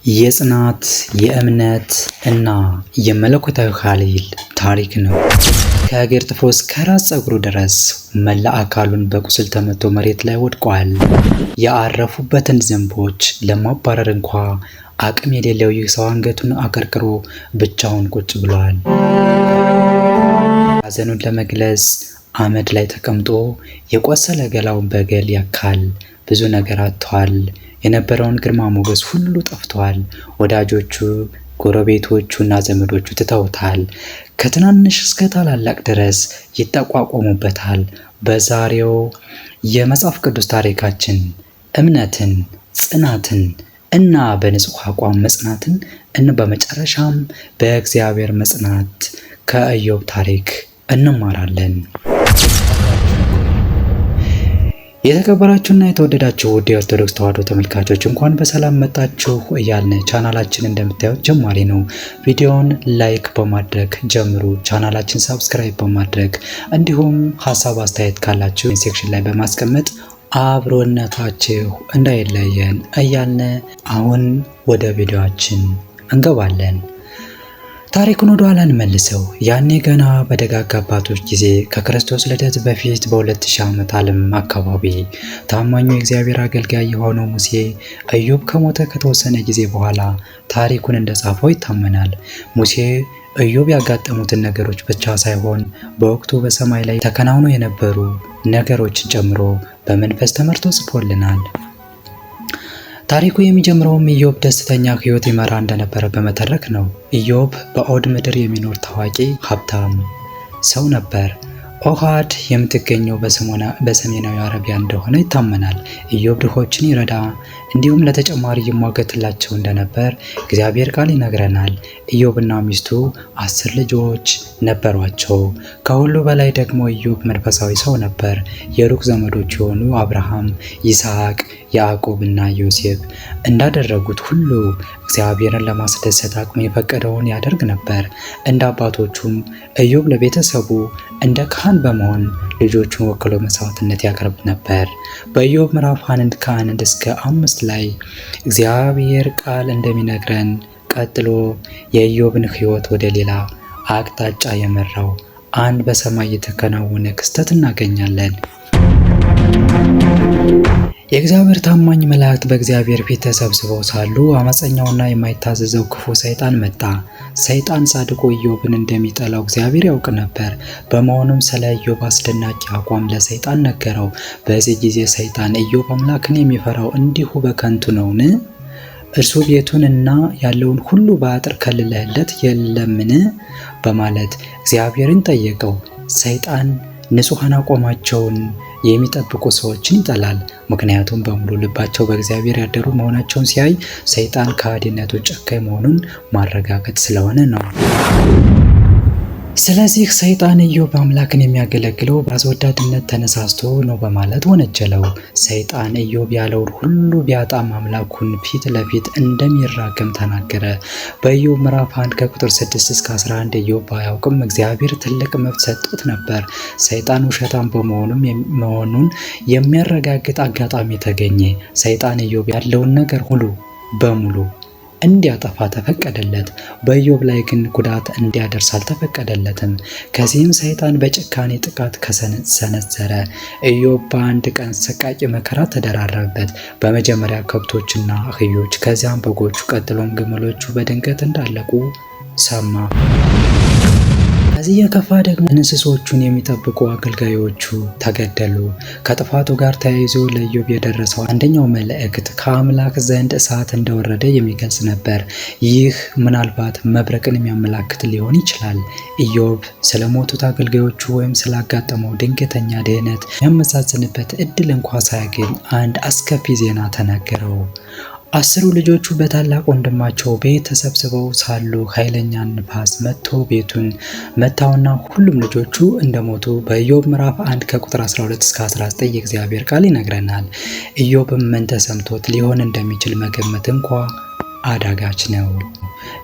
የጽናት፣ የእምነት እና የመለኮታዊ ኃይል ታሪክ ነው። ከእግር ጥፍሩ እስከ ራስ ፀጉሩ ድረስ መላ አካሉን በቁስል ተመቶ መሬት ላይ ወድቋል። ያረፉበትን ዝንቦች ለማባረር እንኳ አቅም የሌለው ይህ ሰው አንገቱን አቀርቅሮ ብቻውን ቁጭ ብሏል። ሐዘኑን ለመግለጽ አመድ ላይ ተቀምጦ የቆሰለ ገላውን በገል ያካል። ብዙ ነገር አጥቷል። የነበረውን ግርማ ሞገስ ሁሉ ጠፍቷል። ወዳጆቹ፣ ጎረቤቶቹ እና ዘመዶቹ ትተውታል። ከትናንሽ እስከ ታላላቅ ድረስ ይጠቋቆሙበታል። በዛሬው የመጽሐፍ ቅዱስ ታሪካችን እምነትን፣ ጽናትን እና በንጹህ አቋም መጽናትን እና በመጨረሻም በእግዚአብሔር መጽናት ከኢዮብ ታሪክ እንማራለን። የተከበራችሁና የተወደዳችሁ ውድ የኦርቶዶክስ ተዋሕዶ ተመልካቾች፣ እንኳን በሰላም መጣችሁ እያልን ቻናላችን እንደምታዩት ጀማሪ ነው። ቪዲዮውን like በማድረግ ጀምሩ። ቻናላችን subscribe በማድረግ እንዲሁም ሀሳብ አስተያየት ካላችሁ section ላይ በማስቀመጥ አብሮነታችሁ እንዳይለየን እያልን አሁን ወደ ቪዲዮአችን እንገባለን። ታሪኩን ወደ ኋላ እንመልሰው። ያኔ ገና በደጋግ አባቶች ጊዜ ከክርስቶስ ልደት በፊት በ2000 ዓመት ዓለም አካባቢ ታማኙ የእግዚአብሔር አገልጋይ የሆነው ሙሴ ኢዮብ ከሞተ ከተወሰነ ጊዜ በኋላ ታሪኩን እንደጻፈው ይታመናል። ሙሴ ኢዮብ ያጋጠሙትን ነገሮች ብቻ ሳይሆን በወቅቱ በሰማይ ላይ ተከናውኖ የነበሩ ነገሮችን ጨምሮ በመንፈስ ተመርቶ ጽፎልናል። ታሪኩ የሚጀምረውም ኢዮብ ደስተኛ ሕይወት ይመራ እንደነበረ በመተረክ ነው። ኢዮብ በኦድ ምድር የሚኖር ታዋቂ ሀብታም ሰው ነበር። ኦሃድ የምትገኘው በሰሜናዊ አረቢያ እንደሆነ ይታመናል። ኢዮብ ድሆችን ይረዳ እንዲሁም ለተጨማሪ ይሟገትላቸው እንደነበር እግዚአብሔር ቃል ይነግረናል። ኢዮብና ሚስቱ 10 ልጆች ነበሯቸው። ከሁሉ በላይ ደግሞ ኢዮብ መንፈሳዊ ሰው ነበር። የሩቅ ዘመዶች የሆኑ አብርሃም፣ ይስሐቅ፣ ያዕቆብ እና ዮሴፍ እንዳደረጉት ሁሉ እግዚአብሔርን ለማስደሰት አቅሙ የፈቀደውን ያደርግ ነበር። እንደ አባቶቹም ኢዮብ ለቤተሰቡ እንደ ካህን በመሆን ልጆቹን ወክሎ መስዋዕትነት ያቀርብ ነበር። በኢዮብ ምዕራፍ 1 ከ1 እስከ 5 ላይ እግዚአብሔር ቃል እንደሚነግረን ቀጥሎ የኢዮብን ሕይወት ወደ ሌላ አቅጣጫ የመራው አንድ በሰማይ የተከናወነ ክስተት እናገኛለን። የእግዚአብሔር ታማኝ መላእክት በእግዚአብሔር ፊት ተሰብስበው ሳሉ አመፀኛውና የማይታዘዘው ክፉ ሰይጣን መጣ። ሰይጣን ጻድቁ ኢዮብን እንደሚጠላው እግዚአብሔር ያውቅ ነበር። በመሆኑም ስለ ኢዮብ አስደናቂ አቋም ለሰይጣን ነገረው። በዚህ ጊዜ ሰይጣን ኢዮብ አምላክን የሚፈራው እንዲሁ በከንቱ ነውን? እርሱ ቤቱን እና ያለውን ሁሉ በአጥር ከልለህለት የለምን? በማለት እግዚአብሔርን ጠየቀው። ሰይጣን ንጹሐን አቋማቸውን የሚጠብቁ ሰዎችን ይጠላል። ምክንያቱም በሙሉ ልባቸው በእግዚአብሔር ያደሩ መሆናቸውን ሲያይ ሰይጣን ከሃዲነቱ ጨካኝ መሆኑን ማረጋገጥ ስለሆነ ነው። ስለዚህ ሰይጣን ኢዮብ አምላክን የሚያገለግለው በራስ ወዳድነት ተነሳስቶ ነው በማለት ወነጀለው። ሰይጣን ኢዮብ ያለውን ሁሉ ቢያጣም አምላኩን ፊት ለፊት እንደሚራገም ተናገረ። በኢዮብ ምዕራፍ 1 ከቁጥር 6 እስከ 11 ኢዮብ ባያውቅም እግዚአብሔር ትልቅ መብት ሰጥቶት ነበር። ሰይጣን ውሸታም መሆኑን የሚያረጋግጥ አጋጣሚ ተገኘ። ሰይጣን ኢዮብ ያለውን ነገር ሁሉ በሙሉ እንዲያጠፋ ተፈቀደለት። በኢዮብ ላይ ግን ጉዳት እንዲያደርስ አልተፈቀደለትም። ከዚህም ሰይጣን በጭካኔ ጥቃት ከሰነዘረ። ኢዮብ በአንድ ቀን ሰቃቂ መከራ ተደራረበበት። በመጀመሪያ ከብቶችና አህዮች፣ ከዚያም በጎቹ፣ ቀጥሎም ግመሎቹ በድንገት እንዳለቁ ሰማ። ከዚህ የከፋ ደግሞ እንስሶቹን የሚጠብቁ አገልጋዮቹ ተገደሉ። ከጥፋቱ ጋር ተያይዞ ለኢዮብ የደረሰው አንደኛው መልእክት ከአምላክ ዘንድ እሳት እንደወረደ የሚገልጽ ነበር። ይህ ምናልባት መብረቅን የሚያመላክት ሊሆን ይችላል። ኢዮብ ስለሞቱት አገልጋዮቹ ወይም ስላጋጠመው ድንገተኛ ድህነት የሚያመዛዝንበት እድል እንኳ ሳያገኝ አንድ አስከፊ ዜና ተነገረው። 10ሩ ልጆቹ በታላቅ ወንድማቸው ቤት ተሰብስበው ሳሉ ኃይለኛ ንፋስ መጥቶ ቤቱን መታውና ሁሉም ልጆቹ እንደሞቱ በኢዮብ ምዕራፍ 1 ከቁጥር 12 እስከ 19 የእግዚአብሔር ቃል ይነግረናል። ኢዮብም ምን ተሰምቶት ሊሆን እንደሚችል መገመት እንኳ አዳጋች ነው።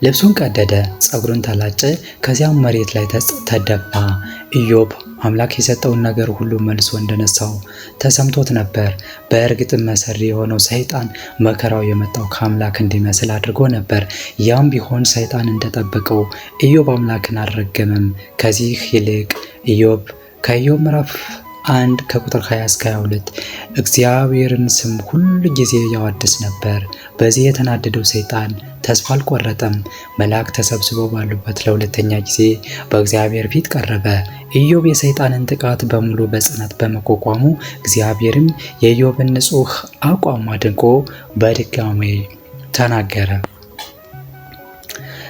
ልብሱን ቀደደ፣ ፀጉሩን ተላጨ፣ ከዚያም መሬት ላይ ተደፋ። ኢዮብ አምላክ የሰጠውን ነገር ሁሉ መልሶ እንደነሳው ተሰምቶት ነበር። በእርግጥም መሰሪ የሆነው ሰይጣን መከራው የመጣው ከአምላክ እንዲመስል አድርጎ ነበር። ያም ቢሆን ሰይጣን እንደጠበቀው ኢዮብ አምላክን አልረገመም። ከዚህ ይልቅ ኢዮብ ከኢዮብ ምዕራፍ 1 ከቁጥር 20 እስከ 22 እግዚአብሔርን ስም ሁሉ ጊዜ ያወድስ ነበር። በዚህ የተናደደው ሰይጣን ተስፋ አልቆረጠም። መልአክ ተሰብስበው ባሉበት ለሁለተኛ ጊዜ በእግዚአብሔር ፊት ቀረበ። ኢዮብ የሰይጣንን ጥቃት በሙሉ በጽናት በመቋቋሙ እግዚአብሔርም የኢዮብን ንጹሕ አቋም አድንቆ በድጋሜ ተናገረ።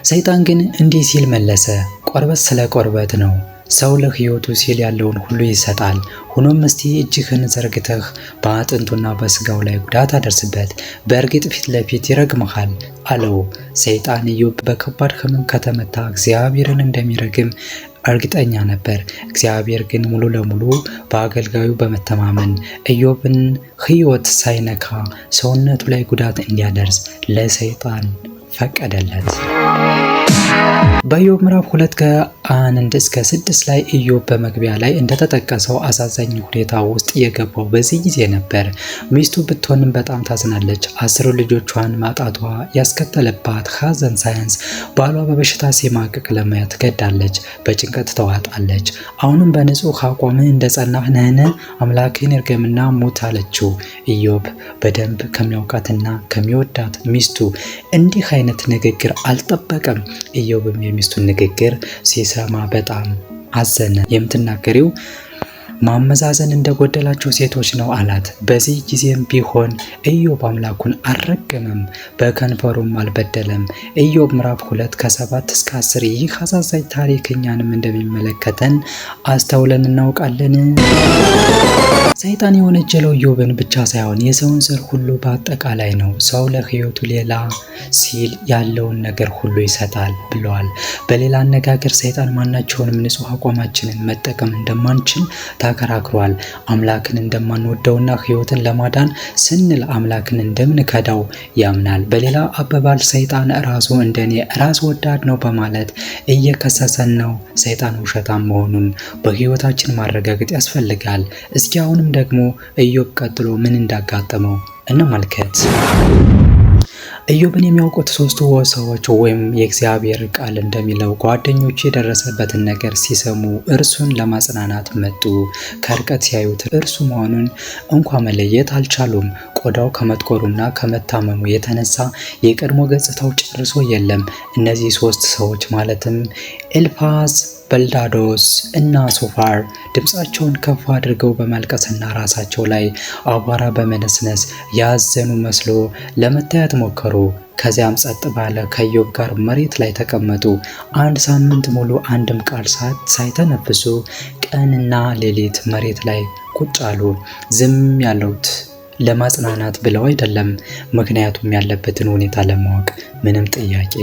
ሰይጣን ግን እንዲህ ሲል መለሰ፣ ቆርበት ስለ ቆርበት ነው። ሰው ለሕይወቱ ሲል ያለውን ሁሉ ይሰጣል። ሆኖም እስቲ እጅህን ዘርግተህ በአጥንቱና በስጋው ላይ ጉዳት አደርስበት፣ በእርግጥ ፊት ለፊት ይረግምሃል አለው። ሰይጣን ኢዮብ በከባድ ሕመም ከተመታ እግዚአብሔርን እንደሚረግም እርግጠኛ ነበር። እግዚአብሔር ግን ሙሉ ለሙሉ በአገልጋዩ በመተማመን ኢዮብን ሕይወት ሳይነካ ሰውነቱ ላይ ጉዳት እንዲያደርስ ለሰይጣን ፈቀደለት። በኢዮብ ምዕራፍ 2 ከ1 እስከ 6 ላይ ኢዮብ በመግቢያ ላይ እንደተጠቀሰው አሳዛኝ ሁኔታ ውስጥ የገባው በዚህ ጊዜ ነበር። ሚስቱ ብትሆንም በጣም ታዝናለች። 10 ልጆቿን ማጣቷ ያስከተለባት ሐዘን ሳያንስ ባሏ በበሽታ ሲማቅቅ ለማየት ትገዳለች። በጭንቀት ተዋጣለች። አሁንም በንጹሕ አቋምህ እንደጸናህ ነህን? አምላክህን እርገምና ሙት አለችው። ኢዮብ በደንብ ከሚያውቃትና ከሚወዳት ሚስቱ እንዲህ አይነት ንግግር አልጠበቀም። ኢዮብም የሚስቱን ንግግር ሲሰማ በጣም አዘነ። የምትናገሪው ማመዛዘን እንደጎደላቸው ሴቶች ነው አላት። በዚህ ጊዜም ቢሆን ኢዮብ አምላኩን አልረገመም፣ በከንፈሩም አልበደለም። ኢዮብ ምዕራፍ 2 ከ7 እስከ 10። ይህ አሳዛኝ ታሪክ እኛንም እንደሚመለከተን አስተውለን እናውቃለን። ሰይጣን የወነጀለው ኢዮብን ብቻ ሳይሆን የሰውን ዘር ሁሉ በአጠቃላይ ነው። ሰው ለሕይወቱ ሌላ ሲል ያለውን ነገር ሁሉ ይሰጣል ብለዋል። በሌላ አነጋገር ሰይጣን ማናቸውንም ንጹሕ አቋማችንን መጠቀም እንደማንችል ተከራክሯል። አምላክን እንደማንወደውና ሕይወትን ለማዳን ስንል አምላክን እንደምንከዳው ያምናል። በሌላ አባባል ሰይጣን ራሱ እንደኔ ራስ ወዳድ ነው በማለት እየከሰሰን ነው። ሰይጣን ውሸታም መሆኑን በሕይወታችን ማረጋገጥ ያስፈልጋል። እስኪ አሁንም ደግሞ ኢዮብ ቀጥሎ ምን እንዳጋጠመው እንመልከት። ኢዮብን የሚያውቁት ሶስቱ ሰዎች ወይም የእግዚአብሔር ቃል እንደሚለው ጓደኞቹ የደረሰበትን ነገር ሲሰሙ እርሱን ለማጽናናት መጡ። ከርቀት ሲያዩት እርሱ መሆኑን እንኳ መለየት አልቻሉም። ቆዳው ከመጥቆሩና ከመታመሙ የተነሳ የቀድሞ ገጽታው ጨርሶ የለም። እነዚህ ሶስት ሰዎች ማለትም ኤልፋዝ፣ በልዳዶስ እና ሶፋር ድምፃቸውን ከፍ አድርገው በማልቀስና ራሳቸው ላይ አቧራ በመነስነስ ያዘኑ መስሎ ለመታየት ሞከሩ። ከዚያም ጸጥ ባለ ከኢዮብ ጋር መሬት ላይ ተቀመጡ። አንድ ሳምንት ሙሉ አንድም ቃል ሳይተነፍሱ ቀንና ሌሊት መሬት ላይ ቁጭ አሉ። ዝም ያሉት ለማጽናናት ብለው አይደለም፣ ምክንያቱም ያለበትን ሁኔታ ለማወቅ ምንም ጥያቄ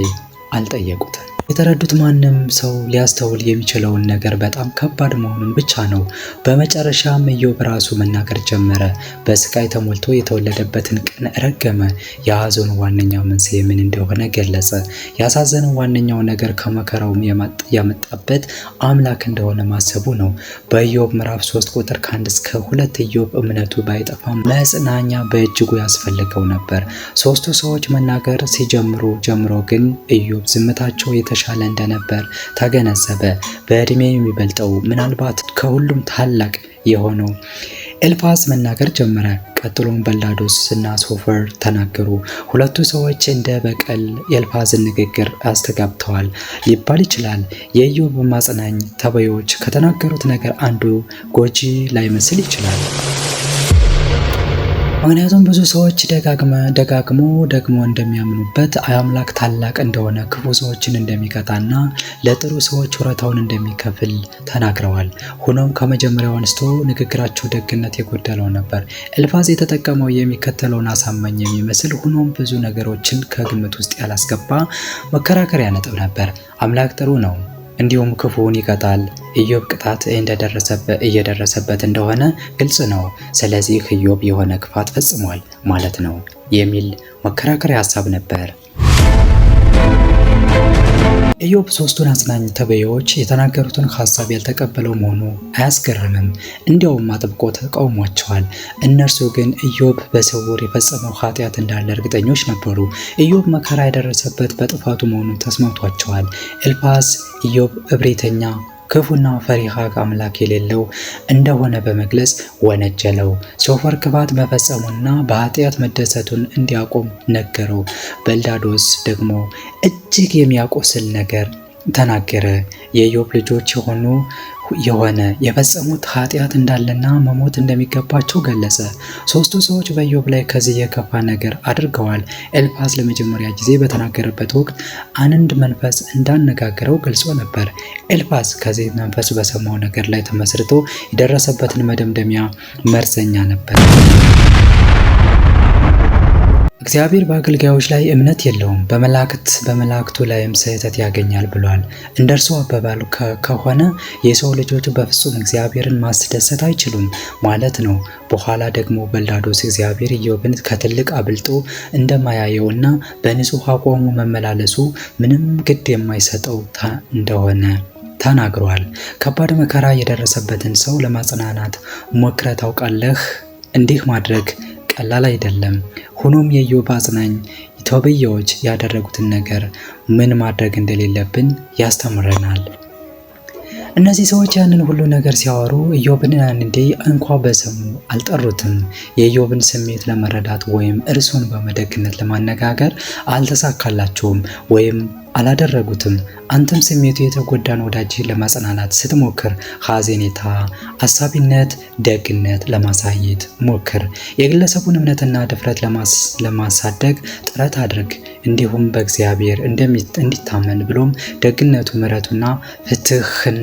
አልጠየቁትም። የተረዱት ማንም ሰው ሊያስተውል የሚችለውን ነገር በጣም ከባድ መሆኑን ብቻ ነው። በመጨረሻም ኢዮብ ራሱ መናገር ጀመረ። በስቃይ ተሞልቶ የተወለደበትን ቀን ረገመ። የሐዘኑ ዋነኛው መንስኤ ምን እንደሆነ ገለጸ። ያሳዘነው ዋነኛው ነገር ከመከራው ያመጣበት አምላክ እንደሆነ ማሰቡ ነው። በኢዮብ ምዕራፍ 3 ቁጥር ከ1 እስከ 2 ኢዮብ እምነቱ ባይጠፋም መጽናኛ በእጅጉ ያስፈልገው ነበር። ሶስቱ ሰዎች መናገር ሲጀምሩ ጀምሮ ግን ኢዮብ ዝምታቸው የተሻለ እንደነበር ተገነዘበ። በዕድሜ የሚበልጠው ምናልባት ከሁሉም ታላቅ የሆነው ኤልፋዝ መናገር ጀመረ። ቀጥሎም በልዳዶስ እና ሶፈር ተናገሩ። ሁለቱ ሰዎች እንደ በቀል የኤልፋዝን ንግግር አስተጋብተዋል ሊባል ይችላል። የኢዮብ ማጽናኝ ተባዮች ከተናገሩት ነገር አንዱ ጎጂ ላይመስል ይችላል። ምክንያቱም ብዙ ሰዎች ደጋግሞ ደግሞ እንደሚያምኑበት አምላክ ታላቅ እንደሆነ፣ ክፉ ሰዎችን እንደሚቀጣና ለጥሩ ሰዎች ወረታውን እንደሚከፍል ተናግረዋል። ሆኖም ከመጀመሪያው አንስቶ ንግግራቸው ደግነት የጎደለው ነበር። ኤልፋዝ የተጠቀመው የሚከተለውን አሳማኝ የሚመስል ሆኖም ብዙ ነገሮችን ከግምት ውስጥ ያላስገባ መከራከሪያ ነጥብ ነበር። አምላክ ጥሩ ነው፣ እንዲሁም ክፉውን ይቀጣል። ኢዮብ ቅጣት እየደረሰበት እንደሆነ ግልጽ ነው። ስለዚህ ኢዮብ የሆነ ክፋት ፈጽሟል ማለት ነው የሚል መከራከሪያ ሀሳብ ነበር። ኢዮብ ሶስቱን አጽናኝ ተብዬዎች የተናገሩትን ሐሳብ ያልተቀበለው መሆኑ አያስገርምም። እንዲያውም አጥብቆ ተቃውሟቸዋል። እነርሱ ግን ኢዮብ በስውር የፈጸመው ኃጢአት እንዳለ እርግጠኞች ነበሩ። ኢዮብ መከራ የደረሰበት በጥፋቱ መሆኑን ተስማምቷቸዋል። ኤልፋዝ ኢዮብ እብሪተኛ፣ ክፉና ፈሪሃ አምላክ የሌለው እንደሆነ በመግለጽ ወነጀለው። ሶፈር ክፋት መፈጸሙና በኃጢአት መደሰቱን እንዲያቆም ነገረው። በልዳዶስ ደግሞ እጅግ የሚያቆስል ነገር ተናገረ። የኢዮብ ልጆች የሆነ የፈጸሙት ኃጢአት እንዳለና መሞት እንደሚገባቸው ገለጸ። ሶስቱ ሰዎች በኢዮብ ላይ ከዚህ የከፋ ነገር አድርገዋል። ኤልፋዝ ለመጀመሪያ ጊዜ በተናገረበት ወቅት አንድ መንፈስ እንዳነጋገረው ገልጾ ነበር። ኤልፋዝ ከዚህ መንፈስ በሰማው ነገር ላይ ተመስርቶ የደረሰበትን መደምደሚያ መርዘኛ ነበር። እግዚአብሔር በአገልጋዮች ላይ እምነት የለውም፣ በመላእክቱ ላይም ስህተት ያገኛል ብሏል። እንደ እርሱ አባባል ከሆነ የሰው ልጆች በፍጹም እግዚአብሔርን ማስደሰት አይችሉም ማለት ነው። በኋላ ደግሞ በልዳዶስ እግዚአብሔር ኢዮብን ከትልቅ አብልጦ እንደማያየውና በንጹሕ አቋሙ መመላለሱ ምንም ግድ የማይሰጠው እንደሆነ ተናግሯል። ከባድ መከራ የደረሰበትን ሰው ለማጽናናት ሞክረህ ታውቃለህ? እንዲህ ማድረግ ቀላል አይደለም። ሆኖም የኢዮብ አጽናኝ ተብዬዎች ያደረጉትን ነገር ምን ማድረግ እንደሌለብን ያስተምረናል። እነዚህ ሰዎች ያንን ሁሉ ነገር ሲያወሩ ኢዮብን አንዴ እንኳ በስሙ አልጠሩትም። የኢዮብን ስሜት ለመረዳት ወይም እርሱን በመደግነት ለማነጋገር አልተሳካላቸውም ወይም አላደረጉትም። አንተም ስሜቱ የተጎዳን ወዳጅህን ለማጽናናት ስትሞክር ሐዘኔታ፣ አሳቢነት፣ ደግነት ለማሳየት ሞክር። የግለሰቡን እምነትና ድፍረት ለማሳደግ ጥረት አድርግ። እንዲሁም በእግዚአብሔር እንዲታመን ብሎም ደግነቱ፣ ምሕረቱና ፍትህን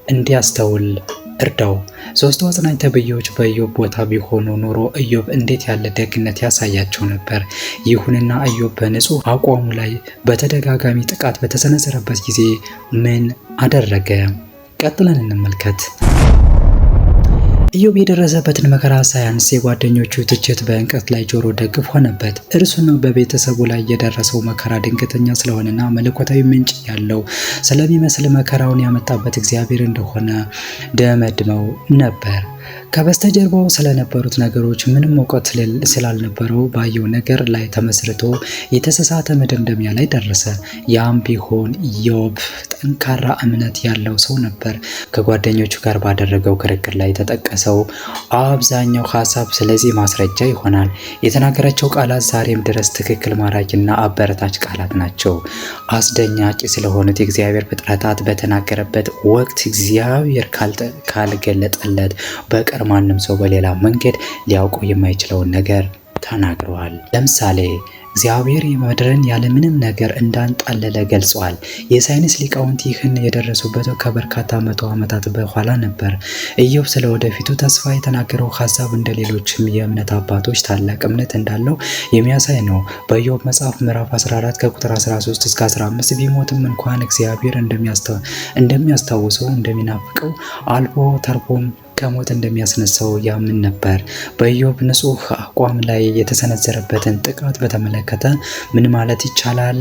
እንዲያስተውል እርዳው። ሶስቱ አጽናኝ ተብዬዎች በኢዮብ ቦታ ቢሆኑ ኖሮ ኢዮብ እንዴት ያለ ደግነት ያሳያቸው ነበር። ይሁንና ኢዮብ በንጹህ አቋሙ ላይ በተደጋጋሚ ጥቃት በተሰነዘረበት ጊዜ ምን አደረገ? ቀጥለን እንመልከት። ኢዮብ የደረሰበትን መከራ ሳያንስ የጓደኞቹ ትችት በእንቅርት ላይ ጆሮ ደግፍ ሆነበት። እርሱና በቤተሰቡ ላይ የደረሰው መከራ ድንገተኛ ስለሆነና መለኮታዊ ምንጭ ያለው ስለሚመስል መከራውን ያመጣበት እግዚአብሔር እንደሆነ ደመድመው ነበር። ከበስተጀርባው ስለነበሩት ነገሮች ምንም እውቀት ስላልነበረው ባየው ነገር ላይ ተመስርቶ የተሳሳተ መደምደሚያ ላይ ደረሰ። ያም ቢሆን ኢዮብ ጠንካራ እምነት ያለው ሰው ነበር። ከጓደኞቹ ጋር ባደረገው ክርክር ላይ የተጠቀሰው አብዛኛው ሀሳብ ስለዚህ ማስረጃ ይሆናል። የተናገራቸው ቃላት ዛሬም ድረስ ትክክል፣ ማራኪና አበረታች ቃላት ናቸው። አስደናቂ ስለሆኑት የእግዚአብሔር ፍጥረታት በተናገረበት ወቅት እግዚአብሔር ካልገለጠለት በቀር ማንም ሰው በሌላ መንገድ ሊያውቀው የማይችለውን ነገር ተናግረዋል። ለምሳሌ እግዚአብሔር ምድርን ያለምንም ነገር እንዳንጣለለ ገልጿል። የሳይንስ ሊቃውንት ይህን የደረሱበት ከበርካታ መቶ ዓመታት በኋላ ነበር። ኢዮብ ስለ ወደፊቱ ተስፋ የተናገረው ሀሳብ እንደ ሌሎችም የእምነት አባቶች ታላቅ እምነት እንዳለው የሚያሳይ ነው። በኢዮብ መጽሐፍ ምዕራፍ 14 ከቁጥር 13 እስከ 15 ቢሞትም እንኳን እግዚአብሔር እንደሚያስታውሰው፣ እንደሚናፍቀው፣ አልፎ ተርፎም ከሞት እንደሚያስነሳው ያምን ነበር። በኢዮብ ንጹሕ አቋም ላይ የተሰነዘረበትን ጥቃት በተመለከተ ምን ማለት ይቻላል?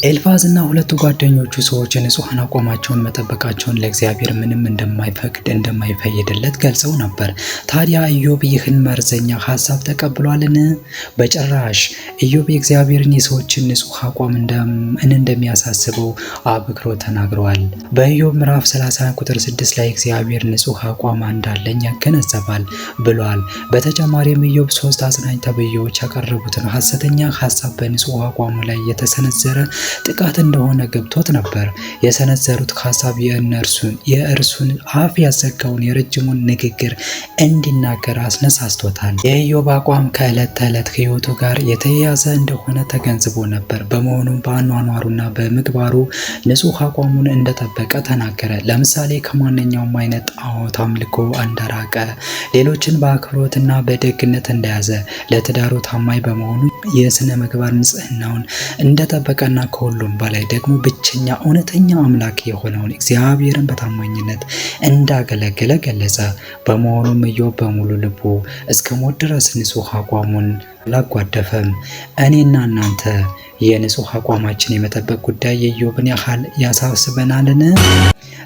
ኤልፋዝ እና ሁለቱ ጓደኞቹ ሰዎች ንጹሐን አቋማቸውን መጠበቃቸውን ለእግዚአብሔር ምንም እንደማይፈቅድ እንደማይፈይድለት ገልጸው ነበር። ታዲያ ኢዮብ ይህን መርዘኛ ሀሳብ ተቀብሏልን? በጭራሽ። ኢዮብ የእግዚአብሔርን የሰዎችን ንጹሕ አቋም እንደሚያሳስበው አበክሮ ተናግረዋል። በኢዮብ ምዕራፍ 30 ቁጥር 6 ላይ እግዚአብሔር ንጹሕ አቋም እንዳለኝ ያገነዘባል ብሏል። በተጨማሪም ኢዮብ ሶስት አጽናኝ ተብዬዎች ያቀረቡትን ሐሰተኛ ሀሳብ በንጹሕ አቋሙ ላይ የተሰነዘረ ጥቃት እንደሆነ ገብቶት ነበር። የሰነዘሩት ሀሳብ የእርሱን አፍ ያዘጋውን የረጅሙን ንግግር እንዲናገር አስነሳስቶታል። የኢዮብ አቋም ከዕለት ተዕለት ሕይወቱ ጋር የተያያዘ እንደሆነ ተገንዝቦ ነበር። በመሆኑም በአኗኗሩና በምግባሩ ንጹሕ አቋሙን እንደጠበቀ ተናገረ። ለምሳሌ ከማንኛውም አይነት ጣዖት አምልኮ እንደራቀ፣ ሌሎችን በአክብሮትና በደግነት እንደያዘ፣ ለትዳሩ ታማኝ በመሆኑ የስነ ምግባር ንጽህናውን እንደጠበቀና ከሁሉም በላይ ደግሞ ብቸኛ እውነተኛ አምላክ የሆነውን እግዚአብሔርን በታማኝነት እንዳገለገለ ገለጸ። በመሆኑም ኢዮብ በሙሉ ልቡ እስከ ሞት ድረስ ንጹሕ አቋሙን አላጓደፈም። እኔና እናንተ የንጹሕ አቋማችን የመጠበቅ ጉዳይ የኢዮብን ያህል ያሳስበናልን?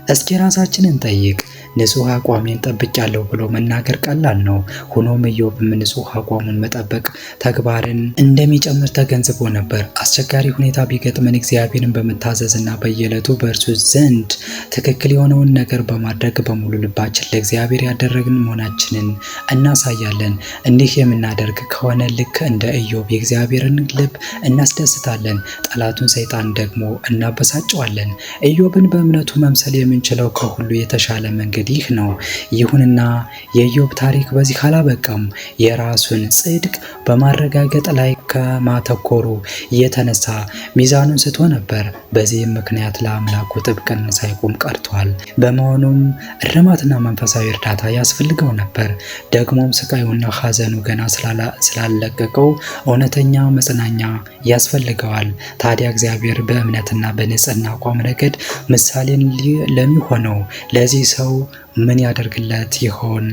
እስኪ ራሳችንን ጠይቅ። ንጹሕ አቋሜን ጠብቄያለሁ ብሎ መናገር ቀላል ነው። ሆኖም ኢዮብም ንጹሕ አቋሙን መጠበቅ ተግባርን እንደሚጨምር ተገንዝቦ ነበር። አስቸጋሪ ሁኔታ ቢገጥመን እግዚአብሔርን በመታዘዝና በየዕለቱ በእርሱ ዘንድ ትክክል የሆነውን ነገር በማድረግ በሙሉ ልባችን ለእግዚአብሔር ያደረግን መሆናችንን እናሳያለን። እንዲህ የምናደርግ ከሆነ ልክ እንደ ኢዮብ የእግዚአብሔርን ልብ እናስደስታለን፣ ጠላቱን ሰይጣን ደግሞ እናበሳጨዋለን። ኢዮብን በእምነቱ መምሰል የምንችለው ከሁሉ የተሻለ መንገድ ይህ ነው። ይሁንና የኢዮብ ታሪክ በዚህ አላበቃም። የራሱን ጽድቅ በማረጋገጥ ላይ ከማተኮሩ የተነሳ ሚዛኑን ስቶ ነበር። በዚህም ምክንያት ለአምላኩ ጥብቅና ሳይቆም ቀርቷል። በመሆኑም እርማትና መንፈሳዊ እርዳታ ያስፈልገው ነበር። ደግሞም ስቃዩና ሐዘኑ ገና ስላለቀቀው እውነተኛ መጽናኛ ያስፈልገዋል። ታዲያ እግዚአብሔር በእምነትና በንጽህና አቋም ረገድ ምሳሌን ለሚሆነው ለዚህ ሰው ምን ያደርግለት ይሆን?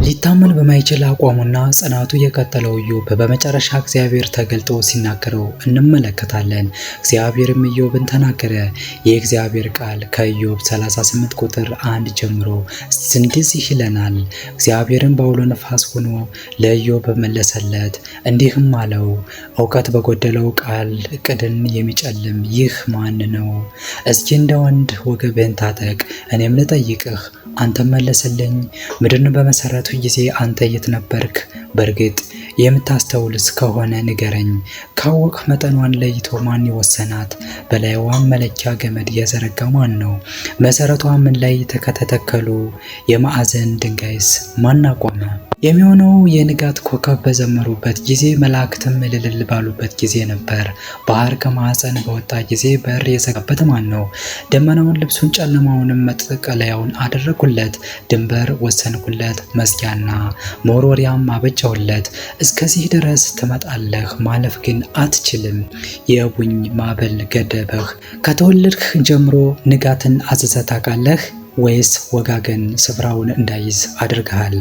ሊታመን በማይችል አቋሙና ጽናቱ የቀጠለው ኢዮብ በመጨረሻ እግዚአብሔር ተገልጦ ሲናገረው እንመለከታለን። እግዚአብሔርም ኢዮብን ተናገረ። የእግዚአብሔር ቃል ከኢዮብ 38 ቁጥር 1 ጀምሮ እንደዚህ ይለናል። እግዚአብሔርም በአውሎ ነፋስ ሆኖ ለኢዮብ መለሰለት፣ እንዲህም አለው፦ እውቀት በጎደለው ቃል እቅድን የሚጨልም ይህ ማን ነው? እስኪ እንደ ወንድ ወገብህን ታጠቅ፣ እኔም ልጠይቅህ፣ አንተም መለስልኝ። ምድርን በመሰረቱ ጊዜ አንተ የት ነበርክ? በእርግጥ የምታስተውልስ ከሆነ ንገረኝ። ካወቅህ መጠኗን ለይቶ ማን ይወሰናት? በላይዋም መለኪያ ገመድ የዘረጋ ማን ነው? መሰረቷ ምን ላይ ከተተከሉ የማዕዘን ድንጋይስ ማን አቆመ? የሚሆነው የንጋት ኮከብ በዘመሩበት ጊዜ፣ መላእክትም እልል ባሉበት ጊዜ ነበር። ባህር ከማዕፀን በወጣ ጊዜ በር የዘጋበት ማን ነው? ደመናውን ልብሱን፣ ጨለማውንም መጠቀለያውን አደረጉለት። ድንበር ወሰንኩለት፣ መዝጊያና መወርወሪያም አበጀሁለት። እስከዚህ ድረስ ትመጣለህ፣ ማለፍ ግን አትችልም። የቡኝ ማዕበል ገደበህ። ከተወለድህ ጀምሮ ንጋትን አዝዘህ ታውቃለህ ወይስ ወጋገን ስፍራውን እንዳይዝ አድርገሃል?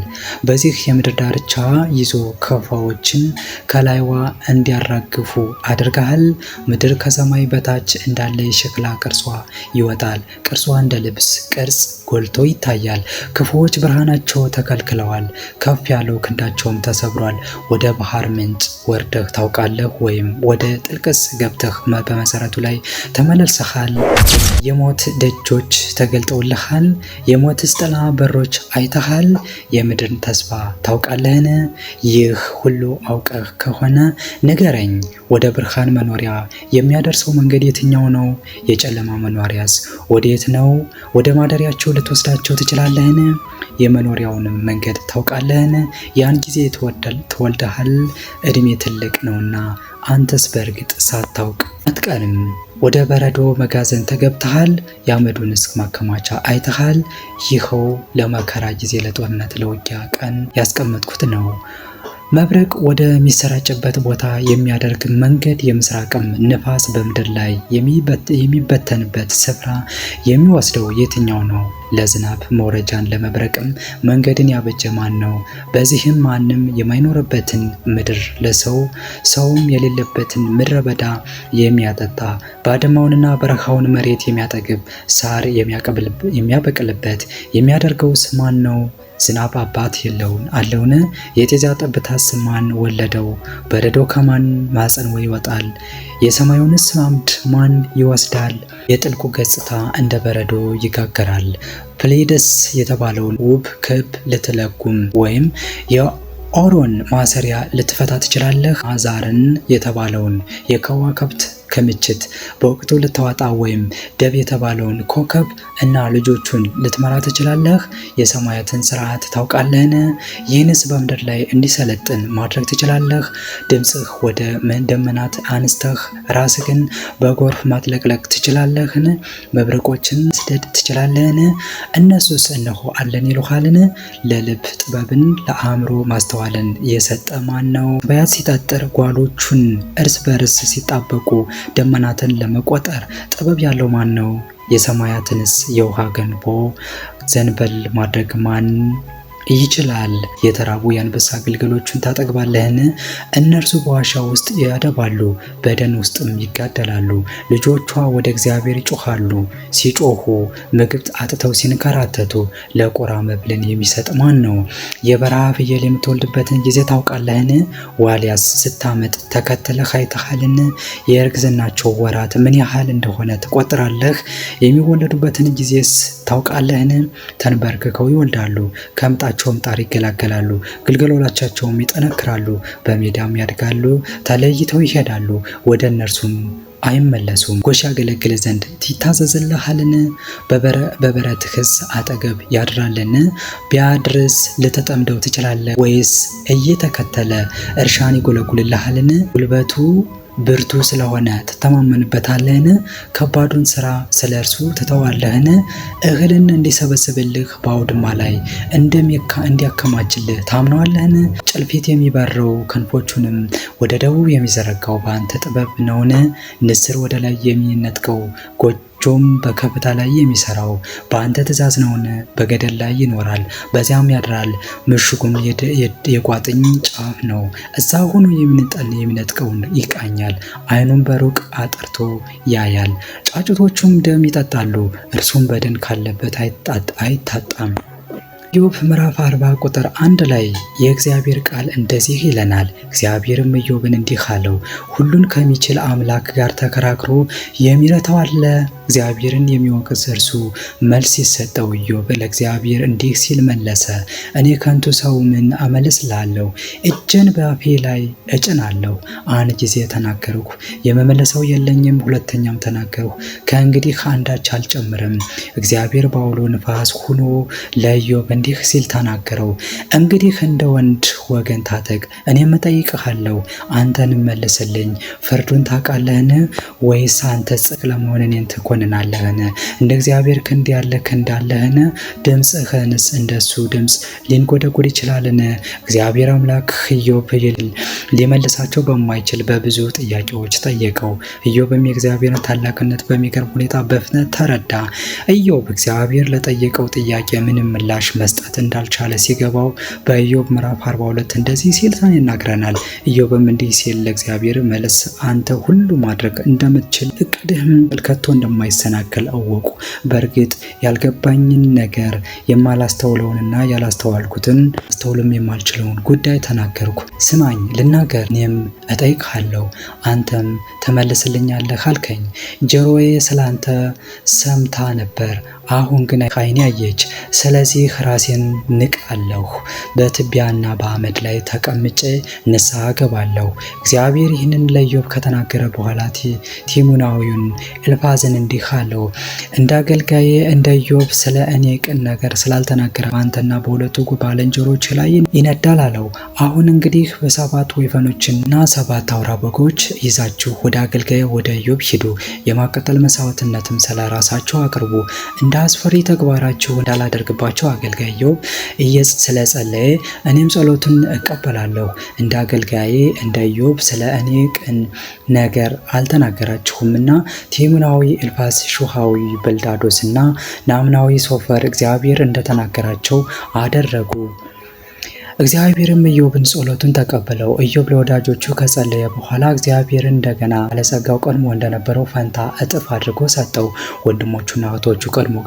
በዚህ የምድር ዳርቻ ይዞ ክፋዎችን ከላይዋ እንዲያራግፉ አድርገሃል። ምድር ከሰማይ በታች እንዳለ የሸክላ ቅርጿ ይወጣል። ቅርጿ እንደ ልብስ ቅርጽ ጎልቶ ይታያል። ክፉዎች ብርሃናቸው ተከልክለዋል፣ ከፍ ያለው ክንዳቸውም ተሰብሯል። ወደ ባህር ምንጭ ወርደህ ታውቃለህ? ወይም ወደ ጥልቅስ ገብተህ በመሰረቱ ላይ ተመልሰሃል? የሞት ደጆች ተገልጠውልሃል? የሞትስ ጥላ በሮች አይተሃል? የምድርን ተስፋ ታውቃለህን? ይህ ሁሉ አውቀህ ከሆነ ንገረኝ። ወደ ብርሃን መኖሪያ የሚያደርሰው መንገድ የትኛው ነው? የጨለማ መኖሪያስ ወዴት ነው? ወደ ማደሪያቸው ልትወስዳቸው ትችላለህን? የመኖሪያውንም መንገድ ታውቃለህን? ያን ጊዜ ትወልደሃል፣ ዕድሜ ትልቅ ነውና አንተስ በእርግጥ ሳታውቅ አትቀርም። ወደ በረዶ መጋዘን ተገብተሃል፣ የአመዱንስ ማከማቻ አይተሃል። ይኸው ለመከራ ጊዜ ለጦርነት ለውጊያ ቀን ያስቀመጥኩት ነው። መብረቅ ወደሚሰራጭበት ቦታ የሚያደርግ መንገድ፣ የምስራቅም ንፋስ በምድር ላይ የሚበተንበት ስፍራ የሚወስደው የትኛው ነው? ለዝናብ መውረጃን ለመብረቅም መንገድን ያበጀ ማን ነው? በዚህም ማንም የማይኖርበትን ምድር ለሰው ሰውም የሌለበትን ምድረ በዳ የሚያጠጣ ባድማውንና በረሃውን መሬት የሚያጠግብ ሳር የሚያበቅልበት የሚያደርገውስ ማን ነው? ዝናብ አባት የለውን አለውን? የጤዛ ጠብታስ ማን ወለደው? በረዶ ከማን ማፀን ይወጣል? የሰማዩንስ አምድ ማን ይወስዳል? የጥልቁ ገጽታ እንደ በረዶ ይጋገራል። ፕሌደስ የተባለውን ውብ ክብ ልትለጉም ወይም የኦሮን ማሰሪያ ልትፈታ ትችላለህ? አዛርን የተባለውን የከዋክብት ክምችት በወቅቱ ልታወጣ ወይም ደብ የተባለውን ኮከብ እና ልጆቹን ልትመራ ትችላለህ? የሰማያትን ስርዓት ታውቃለህን? ይህንስ በምድር ላይ እንዲሰለጥን ማድረግ ትችላለህ? ድምፅህ ወደ ደመናት አንስተህ ራስህን በጎርፍ ማጥለቅለቅ ትችላለህን? መብረቆችን መስደድ ትችላለህን? እነሱስ እነሆ አለን ይሉሃልን? ለልብ ጥበብን ለአእምሮ ማስተዋልን የሰጠ ማን ነው? በያት ሲጠጥር ጓሎቹን እርስ በርስ ሲጣበቁ ደመናትን ለመቆጠር ጥበብ ያለው ማን ነው? የሰማያትንስ የውሃ ገንቦ ዘንበል ማድረግ ማን ይችላል? የተራቡ የአንበሳ ግልገሎቹን ታጠግባለህን? እነርሱ በዋሻ ውስጥ ያደባሉ፣ በደን ውስጥም ይጋደላሉ። ልጆቿ ወደ እግዚአብሔር ይጮኻሉ፣ ሲጮኹ ምግብ አጥተው ሲንከራተቱ ለቁራ መብልን የሚሰጥ ማን ነው? የበረሃ ፍየል የምትወልድበትን ጊዜ ታውቃለህን? ዋልያስ ስታመጥ ተከትለህ አይተሃልን? የእርግዝናቸው ወራት ምን ያህል እንደሆነ ትቆጥራለህ? የሚወለዱበትን ጊዜስ ታውቃለህን? ተንበርክከው ይወልዳሉ፣ ከምጣቸውም ጣር ይገላገላሉ። ግልገሎቻቸውም ይጠነክራሉ፣ በሜዳም ያድጋሉ፣ ተለይተው ይሄዳሉ፣ ወደ እነርሱም አይመለሱም። ጎሽ ያገለግል ዘንድ ይታዘዝልሃልን? በበረትህስ አጠገብ ያድራልን? ቢያድርስ ልትጠምደው ትችላለህ? ወይስ እየተከተለ እርሻን ይጎለጉልልሃልን? ጉልበቱ ብርቱ ስለሆነ ትተማመንበታለህን? ከባዱን ስራ ስለ እርሱ ትተዋለህን? እህልን እንዲሰበስብልህ በአውድማ ላይ እንዲያከማችልህ ታምነዋለህን? ጭልፊት የሚበረው ክንፎቹንም ወደ ደቡብ የሚዘረጋው በአንተ ጥበብ ነውን? ንስር ወደ ላይ የሚነጥቀው ጎጆም በከፍታ ላይ የሚሰራው በአንተ ትእዛዝ ነውን? በገደል ላይ ይኖራል፣ በዚያም ያድራል። ምሽጉም የቋጥኝ ጫፍ ነው። እዛ ሆኖ የሚነጥቀውን ይቃኛል፣ ዓይኑን በሩቅ አጥርቶ ያያል። ጫጩቶቹም ደም ይጠጣሉ፣ እርሱም በደን ካለበት አይታጣም። ኢዮብ ምዕራፍ 40 ቁጥር 1 ላይ የእግዚአብሔር ቃል እንደዚህ ይለናል። እግዚአብሔርም ኢዮብን እንዲህ አለው፣ ሁሉን ከሚችል አምላክ ጋር ተከራክሮ የሚረታው አለ? እግዚአብሔርን የሚወቅስ እርሱ መልስ ሲሰጠው ኢዮብ ለእግዚአብሔር እንዲህ ሲል መለሰ፣ እኔ ከንቱ ሰው ምን እመልስልሃለሁ? እጄን በአፌ ላይ እጭናለሁ። አንድ ጊዜ ተናገርሁ፣ የመመለሰው የለኝም። ሁለተኛም ተናገርሁ፣ ከእንግዲህ አንዳች አልጨምርም። እግዚአብሔር በአውሎ ንፋስ ሆኖ ለኢዮብ እንዲህ ሲል ተናገረው፣ እንግዲህ እንደ ወንድ ወገን ታጠቅ፣ እኔም እጠይቅሃለሁ፣ አንተንም መልስልኝ። ፍርዱን ታውቃለህን? ወይስ አንተ ጽድቅ ለመሆን እኔን ትኮንናለህን? እንደ እግዚአብሔር ክንድ ያለ ክንድ አለህን? ድምፅህንስ እንደሱ ድምፅ ሊንጎደጎድ ይችላልን? እግዚአብሔር አምላክ ኢዮብ ሊመልሳቸው በማይችል በብዙ ጥያቄዎች ጠየቀው። ኢዮብም የእግዚአብሔርን ታላቅነት በሚገርም ሁኔታ በፍጥነት ተረዳ። ኢዮብ እግዚአብሔር ለጠየቀው ጥያቄ ምንም ምላሽ መስጠት እንዳልቻለ ሲገባው በኢዮብ ምዕራፍ 42 እንደዚህ ሲል ይናገረናል። ኢዮብም እንዲህ ሲል ለእግዚአብሔር መልስ፣ አንተ ሁሉ ማድረግ እንደምትችል እቅድህም ከቶ እንደማይሰናከል አወቁ። በእርግጥ ያልገባኝን ነገር የማላስተውለውንና ያላስተዋልኩትን አስተውልም የማልችለውን ጉዳይ ተናገርኩ። ስማኝ ልናገር፣ እኔም እጠይቅሃለሁ፣ አንተም ትመልስልኛለህ አልከኝ። ጆሮዬ ስላንተ ሰምታ ነበር፣ አሁን ግን ዓይኔ አየች። ስለዚህ ራሴን ንቃለሁ፣ በትቢያና በአመድ ላይ ተቀምጬ ንስሐ ገባለሁ። እግዚአብሔር ይህንን ለኢዮብ ከተናገረ በኋላ ቴማናዊውን ኤልፋዝን እንዲህ አለው፣ እንደ አገልጋዬ እንደ ኢዮብ ስለ እኔ ቅን ነገር ስላልተናገረ በአንተና በሁለቱ ባልንጀሮች ላይ ይነዳል አለው። አሁን እንግዲህ በሰባት ወይፈኖችና 7 አውራ በጎች ይዛችሁ ወደ አገልጋዬ ወደ ኢዮብ ሂዱ። የማቃጠል መስዋዕትነትም ስለ ራሳችሁ አቅርቡ። እንደ አስፈሪ ተግባራችሁ እንዳላደርግባቸው አገልጋይ ኢዮብ ስለጸለየ እኔም ጸሎቱን እቀበላለሁ። እንደ አገልጋዬ እንደ ኢዮብ ስለ እኔ ቅን ነገር አልተናገራችሁምና ቴማናዊ ኤልፋዝ፣ ሹሃዊ በልዳዶስና ናምናዊ ሶፈር እግዚአብሔር እንደተናገራቸው አደረጉ። እግዚአብሔርም ኢዮብን ጸሎቱን ተቀበለው። ኢዮብ ለወዳጆቹ ከጸለየ በኋላ እግዚአብሔር እንደገና ባለጸጋው ቀድሞ እንደነበረው ፈንታ እጥፍ አድርጎ ሰጠው። ወንድሞቹና እህቶቹ ቀድሞ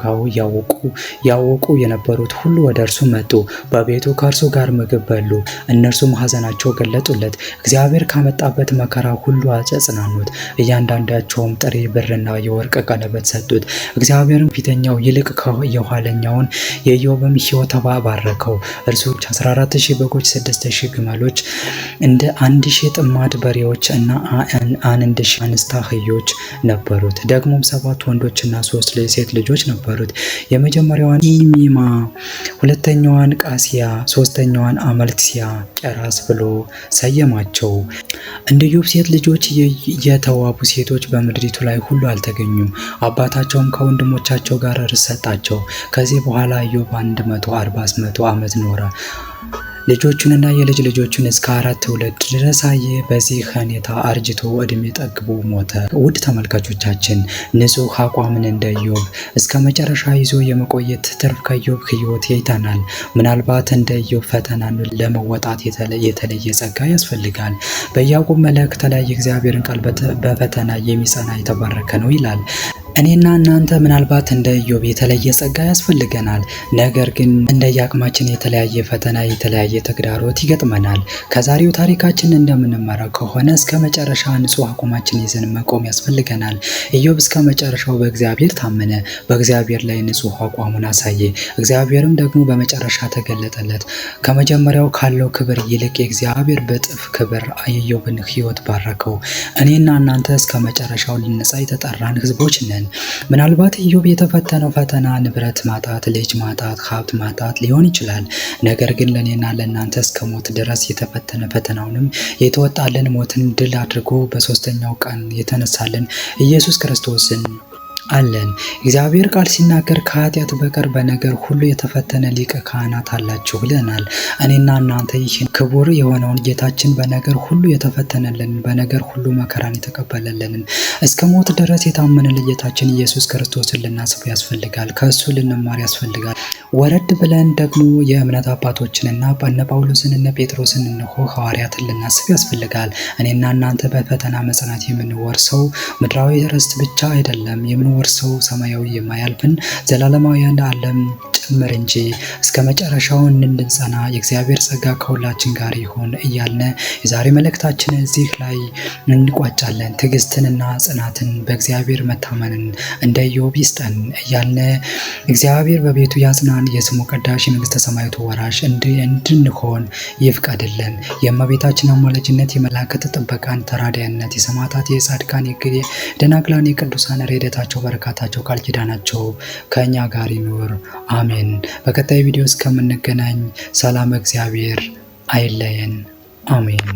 ያወቁ የነበሩት ሁሉ ወደ እርሱ መጡ፣ በቤቱ ከእርሱ ጋር ምግብ በሉ። እነርሱም ሐዘናቸው ገለጡለት። እግዚአብሔር ካመጣበት መከራ ሁሉ አጽናኑት። እያንዳንዳቸውም ጥሬ ብርና የወርቅ ቀለበት ሰጡት። እግዚአብሔርም ፊተኛው ይልቅ የኋለኛውን የኢዮብም ሕይወት ባረከው። እርሱ 14 4000 በጎች፣ 6000 ግመሎች፣ እንደ 1000 ጥማድ በሬዎች እና 1000 አንስት አህዮች ነበሩት። ደግሞም 7 ወንዶችና 3 ሴት ልጆች ነበሩት። የመጀመሪያዋን ኢሚማ፣ ሁለተኛዋን ቃሲያ፣ ሶስተኛዋን አመልክሲያ ቄራስ ብሎ ሰየማቸው። እንደ ኢዮብ ሴት ልጆች የተዋቡ ሴቶች በምድሪቱ ላይ ሁሉ አልተገኙም። አባታቸውም ከወንድሞቻቸው ጋር ርስት ሰጣቸው። ከዚህ በኋላ ኢዮብ 140 ዓመት ኖረ። ልጆቹንና የልጅ ልጆቹን እስከ 4 ትውልድ ድረስ አየ። በዚህ ሁኔታ አርጅቶ እድሜ ጠግቦ ሞተ። ውድ ተመልካቾቻችን፣ ንጹሕ አቋምን እንደ ኢዮብ እስከ መጨረሻ ይዞ የመቆየት ትርፍ ከኢዮብ ሕይወት አይተናል። ምናልባት እንደ ኢዮብ ፈተናን ለመወጣት የተለየ ጸጋ ያስፈልጋል። በያዕቆብ መልእክት ላይ የእግዚአብሔርን ቃል በፈተና የሚጸና የተባረከ ነው ይላል። እኔና እናንተ ምናልባት እንደ ኢዮብ የተለየ ጸጋ ያስፈልገናል። ነገር ግን እንደየአቅማችን የተለያየ ፈተና፣ የተለያየ ተግዳሮት ይገጥመናል። ከዛሬው ታሪካችን እንደምንማረው ከሆነ እስከ መጨረሻ ንጹሕ አቋማችን ይዘን መቆም ያስፈልገናል። ኢዮብ እስከ መጨረሻው በእግዚአብሔር ታመነ፣ በእግዚአብሔር ላይ ንጹሕ አቋሙን አሳየ። እግዚአብሔርም ደግሞ በመጨረሻ ተገለጠለት። ከመጀመሪያው ካለው ክብር ይልቅ የእግዚአብሔር በጥፍ ክብር የኢዮብን ሕይወት ባረከው። እኔና እናንተ እስከ መጨረሻው ልንነጻ የተጠራን ሕዝቦች ነን። ምናልባት ኢዮብ የተፈተነው ፈተና ንብረት ማጣት፣ ልጅ ማጣት፣ ሀብት ማጣት ሊሆን ይችላል። ነገር ግን ለእኔና ለእናንተ እስከ ሞት ድረስ የተፈተነ ፈተናውንም የተወጣልን ሞትን ድል አድርጎ በሶስተኛው ቀን የተነሳልን ኢየሱስ ክርስቶስን አለን። እግዚአብሔር ቃል ሲናገር ከኃጢአት በቀር በነገር ሁሉ የተፈተነ ሊቀ ካህናት አላችሁ ብለናል። እኔና እናንተ ይህን ክቡር የሆነውን ጌታችን በነገር ሁሉ የተፈተነልን፣ በነገር ሁሉ መከራን የተቀበለልንን፣ እስከ ሞት ድረስ የታመነልን ጌታችን ኢየሱስ ክርስቶስን ልናስብ ያስፈልጋል። ከእሱ ልንማር ያስፈልጋል። ወረድ ብለን ደግሞ የእምነት አባቶችንና እነ ጳውሎስን፣ እነ ጴጥሮስን፣ እነሆ ሐዋርያትን ልናስብ ያስፈልጋል። እኔና እናንተ በፈተና መጽናት የምንወርሰው ምድራዊ ርስት ብቻ አይደለም፣ የምንወርሰው ሰማያዊ የማያልፍን ዘላለማዊ ዓለም ጭምር እንጂ። እስከ መጨረሻው እንድንጸና የእግዚአብሔር ጸጋ ከሁላችን ጋር ይሁን እያልን የዛሬ መልእክታችን እዚህ ላይ እንቋጫለን። ትዕግስትንና ጽናትን በእግዚአብሔር መታመንን እንደ ኢዮብ ይስጠን እያልን እግዚአብሔር በቤቱ ያጽናን፣ የስሙ ቀዳሽ የመንግስተ ሰማያቱ ወራሽ እንድንሆን ይፍቀድልን። የእመቤታችን አማላጅነት፣ የመላእክት ጥበቃን፣ ተራዳኢነት፣ የሰማዕታት፣ የጻድቃን፣ የደናግላን፣ የቅዱሳን ረድኤታቸው፣ በረከታቸው፣ ቃል ኪዳናቸው ከኛ ጋር ይኑር። አሜን። በቀጣይ ቪዲዮ እስከምንገናኝ ሰላም እግዚአብሔር አይለየን። አሜን።